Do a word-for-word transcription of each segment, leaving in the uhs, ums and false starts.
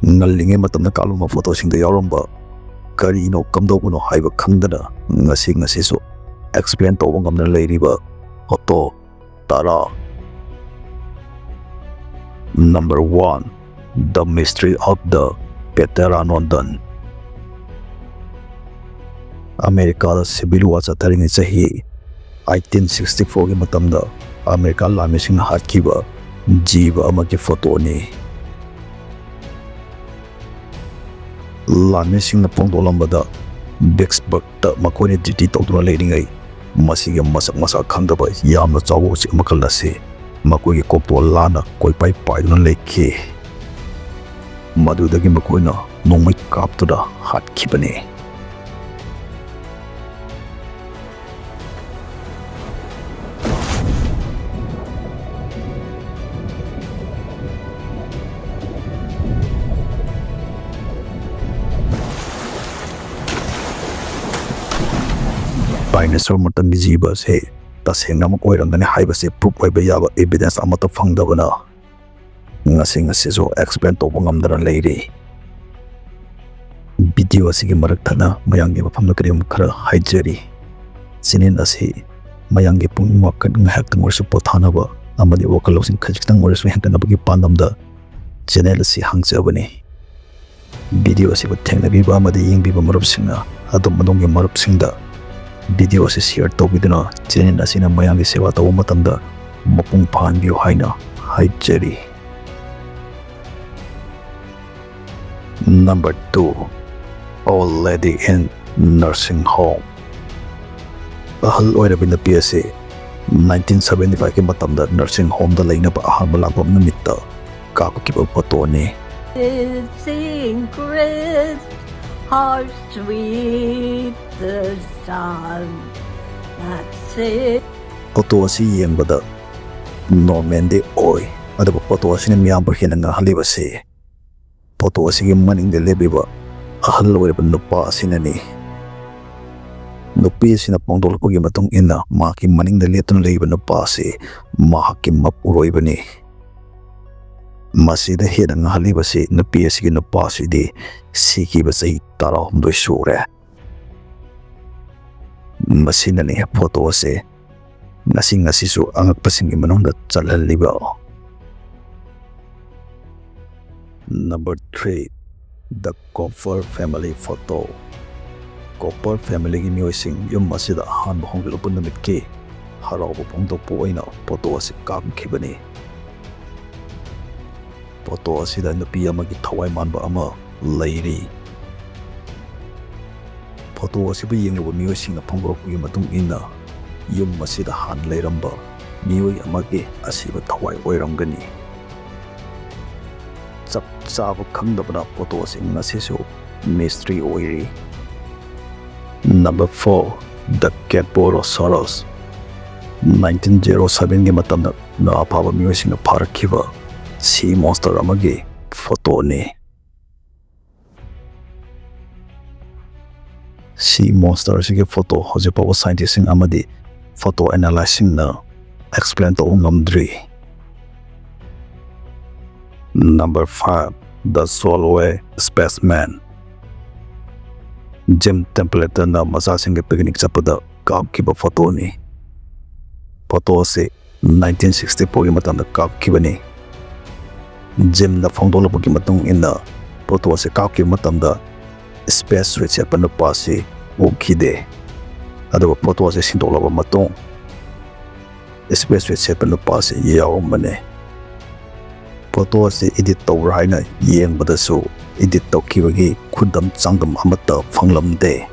ꯉꯜꯂꯤꯉꯩ ꯃꯇꯝꯗ ꯀꯥꯞꯂꯝꯕ ꯐꯣꯇꯣꯁꯤꯡꯗ ꯌꯥꯎꯔꯝꯕ ꯀꯔꯤꯅꯣ ꯀꯝꯗꯧꯕꯅꯣ ꯍꯥꯏꯕ ꯈꯪꯗꯅ ꯉꯁꯤ ꯉꯁꯤꯁꯨ ꯑꯦꯛꯁꯄ꯭ꯂꯦꯟ ꯇꯧꯕ ꯉꯝꯗꯅ ꯂꯩꯔꯤꯕ ꯐꯣꯇꯣ ꯇꯔꯥ꯫ Number one, The Mystery of the Pteranodon. ꯑꯃꯦꯔꯤꯀꯥꯗ ꯁꯤꯚꯤꯜ ꯋꯥꯔ ꯆꯠꯊꯔꯤꯉꯩ ꯆꯍꯤ ꯑꯩꯠꯇꯤꯟ ꯁꯤꯛꯁꯇꯤ ꯐꯣꯔꯒꯤ ꯃꯇꯝꯗ ꯑꯃꯦꯔꯤꯀꯥ ꯂꯥꯟꯃꯤꯁꯤꯡꯅ ꯍꯥꯠꯈꯤꯕ ꯖꯤꯕ ꯑꯃꯒꯤ ꯐꯣꯇꯣꯅꯤ꯫ ꯂꯥꯟꯃꯤꯁꯤꯡꯅ ꯐꯣꯡꯗꯣꯛꯂꯝꯕꯗ, ꯕꯤꯛꯁꯕꯔꯛꯇ ꯃꯈꯣꯏꯅ ꯗ꯭ꯌꯨꯇꯤ ꯇꯧꯗꯨꯅ ꯂꯩꯔꯤꯉꯩ ꯃꯁꯤꯒꯤ ꯃꯁꯛ ꯃꯁꯥ ꯈꯪꯗꯕ ꯌꯥꯝꯅ ꯆꯥꯎꯕ ꯎꯆꯦꯛ ꯃꯈꯜ ꯑꯁꯤ ꯃꯈꯣꯏꯒꯤ ꯀꯣꯛꯇꯣ ꯂꯥꯟꯅ ꯀꯣꯏꯄꯥꯏ ꯄꯥꯏꯗꯨꯅ ꯂꯩꯈꯤ꯫ ꯃꯗꯨꯗꯒꯤ ꯃꯈꯣꯏꯅ ꯅꯣꯡꯃꯩ ꯀꯥꯞꯇꯨꯅ ꯍꯥꯠꯈꯤꯕꯅꯤ꯫ ꯗꯥꯏꯅꯣꯁꯣꯔ ꯃꯇꯝꯒꯤ ꯖꯤꯕ ꯑꯁꯤ ꯇꯁꯦꯡꯅꯃꯛ ꯑꯣꯏꯔꯝꯒꯅꯤ ꯍꯥꯏꯕꯁꯤ ꯄ꯭ꯔꯨꯐ ꯑꯣꯏꯕ ꯌꯥꯕ ꯏꯚꯤꯗꯦꯟꯁ ꯑꯃꯠꯇ ꯐꯪꯗꯕꯅ ꯉꯁꯤ ꯉꯁꯤꯁꯨ ꯑꯦꯛꯁꯄ꯭ꯂꯦꯟ ꯇꯧꯕ ꯉꯝꯗꯅ ꯂꯩꯔꯤ꯫ ꯚꯤꯗꯤꯑꯣ ꯑꯁꯤꯒꯤ ꯃꯔꯛ ꯊꯠꯅ ꯃꯌꯥꯝꯒꯤ ꯃꯐꯝꯗ ꯀꯔꯤꯒꯨꯝꯕ ꯈꯔ ꯍꯥꯏꯖꯔꯤ꯫ ꯆꯦꯅꯦꯜ ꯑꯁꯤ ꯃꯌꯥꯝꯒꯤ ꯄꯨꯛꯅꯤꯡ ꯋꯥꯈꯜ ꯉꯥꯏꯍꯥꯛꯇꯪ ꯑꯣꯏꯔꯁꯨ ꯄꯣꯊꯥꯅꯕ ꯑꯃꯗꯤ ꯋꯥꯈꯜ ꯂꯧꯁꯤꯡ ꯈꯖꯤꯛꯇꯪ ꯑꯣꯏꯔꯁꯨ ꯍꯦꯟꯒꯠꯅꯕꯒꯤ ꯄꯥꯟꯗꯝꯗ ꯆꯦꯅꯦꯜ ꯑꯁꯤ ꯍꯥꯡꯖꯕꯅꯤ꯫ ꯚꯤꯗꯤꯑꯣ ꯑꯁꯤꯕꯨ ꯊꯦꯡꯅꯕꯤꯕ ꯑꯃꯗꯤ ꯌꯦꯡꯕꯤꯕ ꯃꯔꯨꯞꯁꯤꯡꯅ ꯑꯗꯣꯝ ꯑꯗꯣꯝꯒꯤ ꯃꯔꯨꯞꯁꯤꯡꯗ ꯚꯤꯗꯤꯑꯣ ꯑꯁꯤ ꯁꯤꯌꯔ ꯇꯧꯕꯤꯗꯨꯅ ꯆꯦꯅꯦꯜ ꯑꯁꯤꯅ ꯃꯌꯥꯝꯒꯤ ꯁꯦꯕꯥ ꯇꯧꯕ ꯃꯇꯝꯗ ꯃꯄꯨꯡ ꯐꯥꯍꯟꯕꯤꯌꯨ ꯍꯥꯏꯅ ꯍꯥꯏꯖꯔꯤ꯫ Number two, Old Lady in Nursing Home. ꯑꯍꯜ ꯑꯣꯏꯔꯕꯤ ꯅꯨꯄꯤ ꯑꯁꯤ ꯅꯥꯏꯟꯇꯤꯟ ꯁꯚꯦꯟꯇꯤ ꯐꯥꯏꯚꯀꯤ ꯃꯇꯝꯗ ꯅꯔꯁꯤꯡ ꯍꯣꯝꯗ ꯂꯩꯅꯕ ꯑꯍꯥꯟꯕ ꯂꯥꯛꯄ ꯅꯨꯃꯤꯠꯇ ꯀꯥꯞꯈꯤꯕ ꯐꯣꯇꯣꯅꯤ꯫ Is in Christ, how sweet the sound that saved. Photo ꯑꯁꯤ ꯌꯦꯡꯕꯗ ꯅꯣꯔꯃꯦꯜꯗꯤ ꯑꯣꯏ, ꯑꯗꯨꯕꯨ ꯐꯣꯇꯣ ꯑꯁꯤꯅ ꯃꯤꯌꯥꯝꯕꯨ ꯍꯦꯟꯅ ꯉꯛꯍꯜꯂꯤꯕꯁꯤ ꯐꯣꯇꯣ ꯑꯁꯤꯒꯤ ꯃꯅꯤꯡꯗ ꯂꯦꯞꯂꯤꯕ ꯑꯍꯜ ꯑꯣꯏꯔꯕ ꯅꯨꯄꯥ ꯑꯁꯤꯅꯅꯤ꯫ ꯅꯨꯄꯤ ꯑꯁꯤꯅ ꯐꯣꯡꯗꯣꯛꯂꯛꯄꯒꯤ ꯃꯇꯨꯡ ꯏꯟꯅ, ꯃꯍꯥꯛꯀꯤ ꯃꯅꯤꯡꯗ ꯂꯦꯞꯇꯨꯅ ꯂꯩꯔꯤꯕ ꯅꯨꯄꯥ ꯑꯁꯤ ꯃꯍꯥꯛꯀꯤ ꯃꯄꯨꯔꯣꯏꯕꯅꯤ꯫ ꯃꯁꯤꯗ ꯍꯦꯟꯅ ꯉꯛꯍꯜꯂꯤꯕꯁꯤ ꯅꯨꯄꯤ ꯑꯁꯤꯒꯤ ꯅꯨꯄꯥꯁꯤꯗꯤ ꯁꯤꯈꯤꯕ ꯆꯍꯤ ꯇꯔꯥꯍꯨꯝꯗꯣꯏ ꯁꯨꯔꯦ꯫ ꯃꯁꯤꯅꯅꯤ ꯐꯣꯇꯣ ꯑꯁꯤ ꯉꯁꯤ ꯉꯁꯤꯁꯨ ꯑꯉꯛꯄꯁꯤꯡꯒꯤ ꯃꯅꯨꯡꯗ ꯆꯜꯍꯜꯂꯤꯕ꯫ Number three, The Cooper Family Photo꯫ Cooper familyꯒꯤ ꯃꯤꯑꯣꯏꯁꯤꯡ ꯌꯨꯝ ꯑꯁꯤꯗ ꯑꯍꯥꯟꯕ ꯍꯣꯡꯂꯛꯄ ꯅꯨꯃꯤꯠꯀꯤ ꯍꯔꯥꯎꯕ ꯐꯣꯡꯗꯣꯛꯄ ꯑꯣꯏꯅ ꯐꯣꯇꯣ ꯑꯁꯤ ꯀꯥꯞꯈꯤꯕꯅꯤ꯫ ꯐꯣꯇꯣ ꯑꯁꯤꯗ ꯅꯨꯄꯤ ꯑꯃꯒꯤ ꯊꯋꯥꯏ ꯃꯥꯟꯕ ꯑꯃ ꯂꯩꯔꯤ꯫ ꯐꯣꯇꯣ ꯑꯁꯤꯕꯨ ꯌꯦꯡꯂꯨꯕ ꯃꯤꯑꯣꯏꯁꯤꯡꯅ ꯐꯣꯡꯗꯣꯔꯛꯄꯒꯤ ꯃꯇꯨꯡ ꯏꯟꯅ, ꯌꯨꯝ ꯑꯁꯤꯗ ꯍꯥꯟꯅ ꯂꯩꯔꯝꯕ ꯃꯤꯑꯣꯏ ꯑꯃꯒꯤ ꯑꯁꯤꯕ ꯊꯋꯥꯏ ꯑꯣꯏꯔꯝꯒꯅꯤ꯫ ꯆꯞ ꯆꯥꯕ ꯈꯪꯗꯕꯅ ꯐꯣꯇꯣ ꯑꯁꯤ ꯉꯁꯤꯁꯨ ꯃꯤꯁꯇ꯭ꯔꯤ ꯑꯣꯏꯔꯤ꯫ Number four, The Cadborosaurus꯫ Nineteen zero sevenꯒꯤ ꯃꯇꯝꯗ ꯉꯥ ꯐꯥꯕ ꯃꯤꯑꯣꯏꯁꯤꯡꯅ ꯐꯥꯔꯛꯈꯤꯕ ꯁꯤ ꯃꯣꯟꯁꯇꯔ ꯑꯃꯒꯤ ꯐꯣꯇꯣꯅꯤ꯫ ꯁꯤ ꯃꯣꯟꯁꯇꯔ ꯑꯁꯤꯒꯤ ꯐꯣꯇꯣ ꯍꯧꯖꯤꯛ ꯐꯥꯎꯕ ꯁꯥꯏꯟꯇꯤꯁꯁꯤꯡ ꯑꯃꯗꯤ ꯐꯣꯇꯣ ꯑꯦꯅꯥꯂꯥꯏꯁꯁꯤꯡꯅ ꯑꯦꯛꯁꯄ꯭ꯂꯦꯟ ꯇꯧꯕ ꯉꯝꯗ꯭ꯔꯤ꯫ Number five, The Solway Spaceman꯫ Jim ꯇꯦꯝꯄ꯭ꯂꯦꯇꯟꯅ ꯃꯆꯥꯁꯤꯡꯒ ꯄꯤꯛꯅꯤꯛ ꯆꯠꯄꯗ ꯀꯥꯞꯈꯤꯕ ꯐꯣꯇꯣꯅꯤ꯫ ꯐꯣꯇꯣ ꯑꯁꯤ nineteen sixty fourꯒꯤ ꯃꯇꯝꯗ ꯀꯥꯞꯈꯤꯕꯅꯤ꯫ ꯖꯤꯝꯅ ꯐꯣꯡꯗꯣꯛꯂꯛꯄꯒꯤ ꯃꯇꯨꯡ ꯏꯟꯅ, ꯐꯣꯇꯣ ꯑꯁꯤ ꯀꯥꯞꯈꯤꯕ ꯃꯇꯝꯗ ꯁ꯭ꯄꯦꯁ ꯁꯨꯠ ꯁꯦꯠꯄ ꯅꯨꯄꯥ ꯑꯁꯤ ꯎꯈꯤꯗꯦ꯫ ꯑꯗꯨꯒ ꯐꯣꯇꯣ ꯑꯁꯤ ꯁꯤꯟꯗꯣꯛꯂꯕ ꯃꯇꯨꯡ, ꯁ꯭ꯄꯦꯁ ꯁꯨꯠ ꯁꯦꯠꯄ ꯅꯨꯄꯥ ꯑꯁꯤ ꯌꯥꯎꯔꯝꯕꯅꯤ꯫ ꯐꯣꯇꯣ ꯑꯁꯤ ꯏꯗꯤꯠ ꯇꯧꯕ꯭ꯔꯥ ꯍꯥꯏꯅ ꯌꯦꯡꯕꯗꯁꯨ, ꯏꯗꯤꯠ ꯇꯧꯈꯤꯕꯒꯤ ꯈꯨꯗꯝ ꯆꯥꯡꯗꯝ ꯑꯃꯠꯇ ꯐꯪꯂꯝꯗꯦ꯫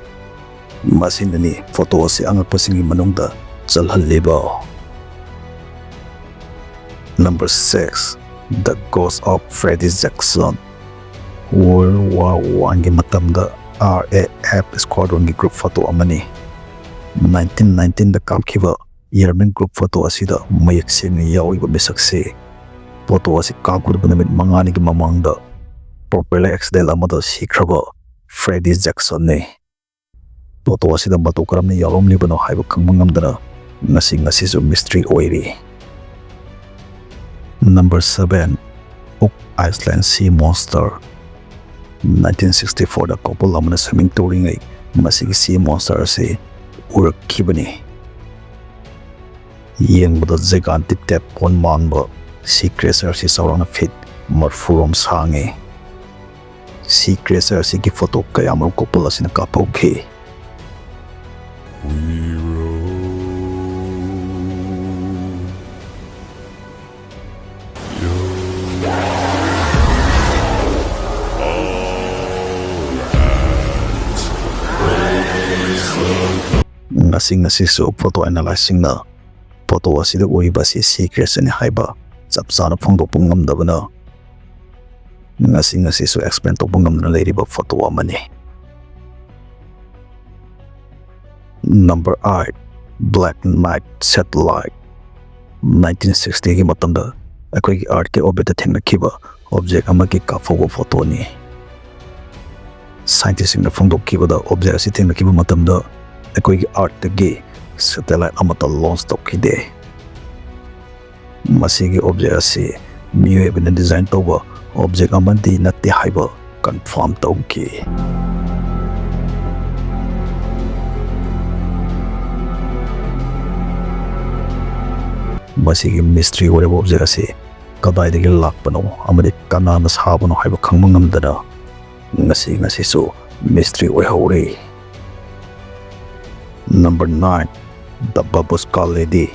ꯃꯁꯤꯅꯅꯤ ꯐꯣꯇꯣ ꯑꯁꯤ ꯑꯉꯛꯄꯁꯤꯡꯒꯤ ꯃꯅꯨꯡꯗ ꯆꯜꯍꯜꯂꯤꯕ꯫ Number six, The Ghost of Freddy Jackson꯫ World War Oneꯒꯤ ꯃꯇꯝꯗ R A F Squadronꯒꯤ group photo ꯑꯃꯅꯤ꯫ Nineteen nineteenꯗ ꯀꯥꯞꯈꯤꯕ Airman group photo ꯑꯁꯤꯗ ꯃꯌꯦꯛ ꯁꯦꯡꯅ ꯌꯥꯎꯔꯤꯕ ꯃꯤꯁꯛꯁꯤ, ꯐꯣꯇꯣ ꯑꯁꯤ ꯀꯥꯞꯀꯗꯕ ꯅꯨꯃꯤꯠ ꯃꯉꯥꯅꯤꯒꯤ ꯃꯃꯥꯡꯗ propeller accident ꯑꯃꯗ ꯁꯤꯈ꯭ꯔꯕ ꯐ꯭ꯔꯦꯗꯤ ꯖꯦꯛꯁꯟꯅꯤ꯫ ꯐꯣꯇꯣ ꯑꯁꯤꯗ ꯃꯇꯧ ꯀꯔꯝꯅ ꯌꯥꯎꯔꯝꯂꯤꯕꯅꯣ ꯍꯥꯏꯕ ꯈꯪꯕ ꯉꯝꯗꯅ ꯉꯁꯤ ꯉꯁꯤꯁꯨ ꯃꯤꯁꯇ꯭ꯔꯤ ꯑꯣꯏꯔꯤ꯫ Number seven, Iceland Sea Monster꯫ Nineteen sixty fourꯗ couple ꯑꯃꯅ swimming ꯇꯧꯔꯤꯉꯩ ꯃꯁꯤꯒꯤ sea monster ꯑꯁꯤ ꯎꯔꯛꯈꯤꯕꯅꯤ꯫ ꯌꯦꯡꯕꯗ gigantic tadpole ꯃꯥꯟꯕ sea creature ꯑꯁꯤ ꯆꯥꯎꯔꯥꯛꯅ feet ꯃꯔꯤꯐꯨ ꯔꯣꯝ ꯁꯥꯡꯉꯤ꯫ Sea creature ꯑꯁꯤꯒꯤ photo ꯀꯌꯥꯃꯔꯨꯝ couple ꯑꯁꯤꯅ ꯀꯥꯞꯍꯧꯈꯤ꯫ ꯉꯁꯤ ꯉꯁꯤꯁꯨ photo analystꯁꯤꯡꯅ photo ꯑꯁꯤꯗ ꯎꯔꯤꯕ ꯑꯁꯤ sea creatureꯅꯤ ꯍꯥꯏꯕ ꯆꯞ ꯆꯥꯅ ꯐꯣꯡꯗꯣꯛꯄ ꯉꯝꯗꯕꯅ ꯉꯁꯤ ꯉꯁꯤꯁꯨ explain ꯇꯧꯕ ꯉꯝꯗꯅ ꯂꯩꯔꯤꯕ photo ꯑꯃꯅꯤ꯫ Number eight, Black Knight Satellite꯫ Nineteen sixtyꯒꯤ ꯃꯇꯝꯗ ꯑꯩꯈꯣꯏꯒꯤ Earthꯀꯤ orbitꯇ ꯊꯦꯡꯅꯈꯤꯕ object ꯑꯃꯒꯤ ꯀꯥꯞꯍꯧꯕ photoꯅꯤ꯫ Scientistꯁꯤꯡꯅ ꯐꯣꯡꯗꯣꯛꯈꯤꯕꯗ object ꯑꯁꯤ ꯊꯦꯡꯅꯈꯤꯕ ꯃꯇꯝꯗ ꯑꯩꯈꯣꯏꯒꯤ Earthꯇꯒꯤ satellite ꯑꯃꯠꯇ launch ꯇꯧꯈꯤꯗꯦ꯫ ꯃꯁꯤꯒꯤ object ꯑꯁꯤ ꯃꯤꯑꯣꯏꯕꯅ design ꯇꯧꯕ object ꯑꯃꯗꯤ ꯅꯠꯇꯦ ꯍꯥꯏꯕ confirm ꯇꯧꯈꯤ꯫ ꯃꯁꯤꯒꯤ mystery ꯑꯣꯏꯔꯕ object ꯑꯁꯤ ꯀꯗꯥꯏꯗꯒꯤ ꯂꯥꯛꯄꯅꯣ ꯑꯃꯗꯤ ꯀꯅꯥꯅ ꯁꯥꯕꯅꯣ ꯍꯥꯏꯕ ꯈꯪꯕ ꯉꯝꯗꯅ ꯉꯁꯤ ꯉꯁꯤꯁꯨ mystery ꯑꯣꯏꯍꯧꯔꯤ꯫ Number nine, The Babusca Lady꯫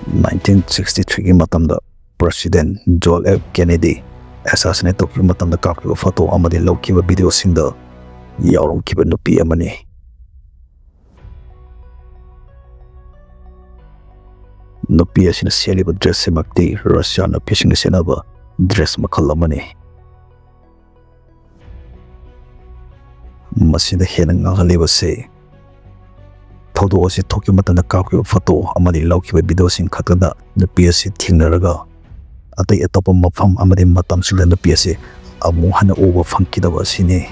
Nineteen sixty threeꯒꯤ ꯃꯇꯝꯗ President John F Kennedy assassinate ꯇꯧꯈꯤꯕ ꯃꯇꯝꯗ ꯀꯥꯞꯈꯤꯕ photo ꯑꯃꯗꯤ ꯂꯧꯈꯤꯕ videoꯁꯤꯡꯗ ꯌꯥꯎꯔꯝꯈꯤꯕ ꯅꯨꯄꯤ ꯑꯃꯅꯤ꯫ ꯅꯨꯄꯤ ꯑꯁꯤꯅ ꯁꯦꯠꯂꯤꯕ dressꯁꯤꯃꯛꯇꯤ Russia ꯅꯨꯄꯤꯁꯤꯡꯅ ꯁꯦꯠꯅꯕ dress ꯃꯈꯜ ꯑꯃꯅꯤ꯫ ꯃꯁꯤꯗ ꯍꯦꯟꯅ ꯉꯛꯍꯜꯂꯤꯕꯁꯤ, ꯊꯧꯗꯣꯛ ꯑꯁꯤ ꯊꯣꯛꯈꯤꯕ ꯃꯇꯝꯗ ꯀꯥꯞꯈꯤꯕ photo ꯑꯃꯗꯤ ꯂꯧꯈꯤꯕ videoꯁꯤꯡ ꯈꯛꯇꯗ ꯅꯨꯄꯤ ꯑꯁꯤ ꯊꯦꯡꯅꯔꯒ, ꯑꯇꯩ ꯑꯇꯣꯞꯄ ꯃꯐꯝ ꯑꯃꯗꯤ ꯃꯇꯝꯁꯤꯡꯗ ꯅꯨꯄꯤ ꯑꯁꯤ ꯑꯃꯨꯛ ꯍꯟꯅ ꯎꯕ ꯐꯪꯈꯤꯗꯕ ꯑꯁꯤꯅꯤ꯫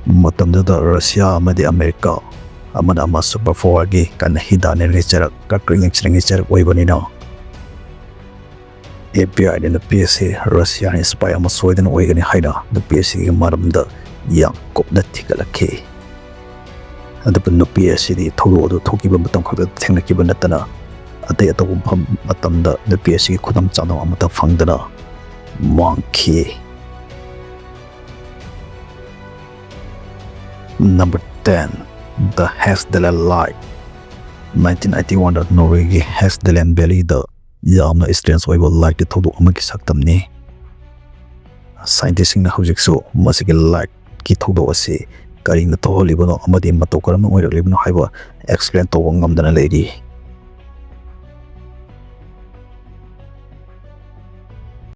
ꯃꯇꯝꯗꯨꯗ Russia ꯑꯃꯗꯤ America ꯑꯃꯅ ꯑꯃ super powerꯒꯤ ꯀꯟꯅ ꯍꯤꯗꯥꯟꯅꯔꯤꯉꯩ ꯆꯩꯔꯛ, ꯀꯛꯀ꯭ꯔꯤꯛ ꯌꯦꯡꯁꯤꯟꯅꯤꯡꯉꯩ ꯆꯩꯔꯛ ꯑꯣꯏꯕꯅꯤꯅ, ꯑꯦꯐ ꯕꯤ ꯑꯥꯏꯅ ꯅꯨꯄꯤ ꯑꯁꯤ ꯔꯁꯤꯌꯥꯒꯤ ꯁꯤꯄꯥꯏ ꯑꯃ ꯁꯣꯏꯗꯅ ꯑꯣꯏꯒꯅꯤ ꯍꯥꯏꯅ ꯅꯨꯄꯤ ꯑꯁꯤꯒꯤ ꯃꯔꯝꯗ ꯌꯥꯝ ꯀꯨꯞꯅ ꯊꯤꯒꯠꯂꯛꯈꯤ꯫ ꯑꯗꯨꯕꯨ ꯅꯨꯄꯤ ꯑꯁꯤꯗꯤ ꯊꯧꯗꯣꯛ ꯑꯗꯨ ꯊꯣꯛꯈꯤꯕ ꯃꯇꯝ ꯈꯛꯇ ꯊꯦꯡꯅꯈꯤꯕ ꯅꯠꯇꯅ, ꯑꯇꯩ ꯑꯇꯣꯞꯄ ꯃꯐꯝ ꯃꯇꯝꯗ ꯅꯨꯄꯤ ꯑꯁꯤꯒꯤ ꯈꯨꯗꯝ ꯆꯥꯗꯝ ꯑꯃꯠꯇ ꯐꯪꯗꯅ ꯃꯥꯡꯈꯤ꯫ Number ten, The Hesdalen Light. Nineteen eighty-one the ꯅꯣꯔꯋꯦꯒꯤ ꯍꯦꯁꯗꯦꯂꯦꯟ valid ꯌꯥꯝꯅ ꯁ꯭ꯇ꯭ꯔꯦꯟꯖ ꯑꯣꯏꯕ ꯂꯥꯏꯠꯀꯤ ꯊꯧꯗꯣꯛ ꯑꯃꯒꯤ ꯁꯛꯇꯝꯅꯤ꯫ ꯁꯥꯏꯟꯇꯤꯁꯁꯤꯡꯅ ꯍꯧꯖꯤꯛꯁꯨ ꯃꯁꯤꯒꯤ ꯂꯥꯏꯠꯀꯤ ꯊꯧꯗꯣꯛ ꯑꯁꯤ ꯀꯔꯤꯅ ꯊꯣꯛꯍꯜꯂꯤꯕꯅꯣ ꯑꯃꯗꯤ ꯃꯇꯧ ꯀꯔꯝꯅ ꯑꯣꯏꯔꯛꯂꯤꯕꯅꯣ ꯍꯥꯏꯕ ꯑꯦꯛꯁꯄ꯭ꯂꯦꯟ ꯇꯧꯕ ꯉꯝꯗꯅ ꯂꯩꯔꯤ꯫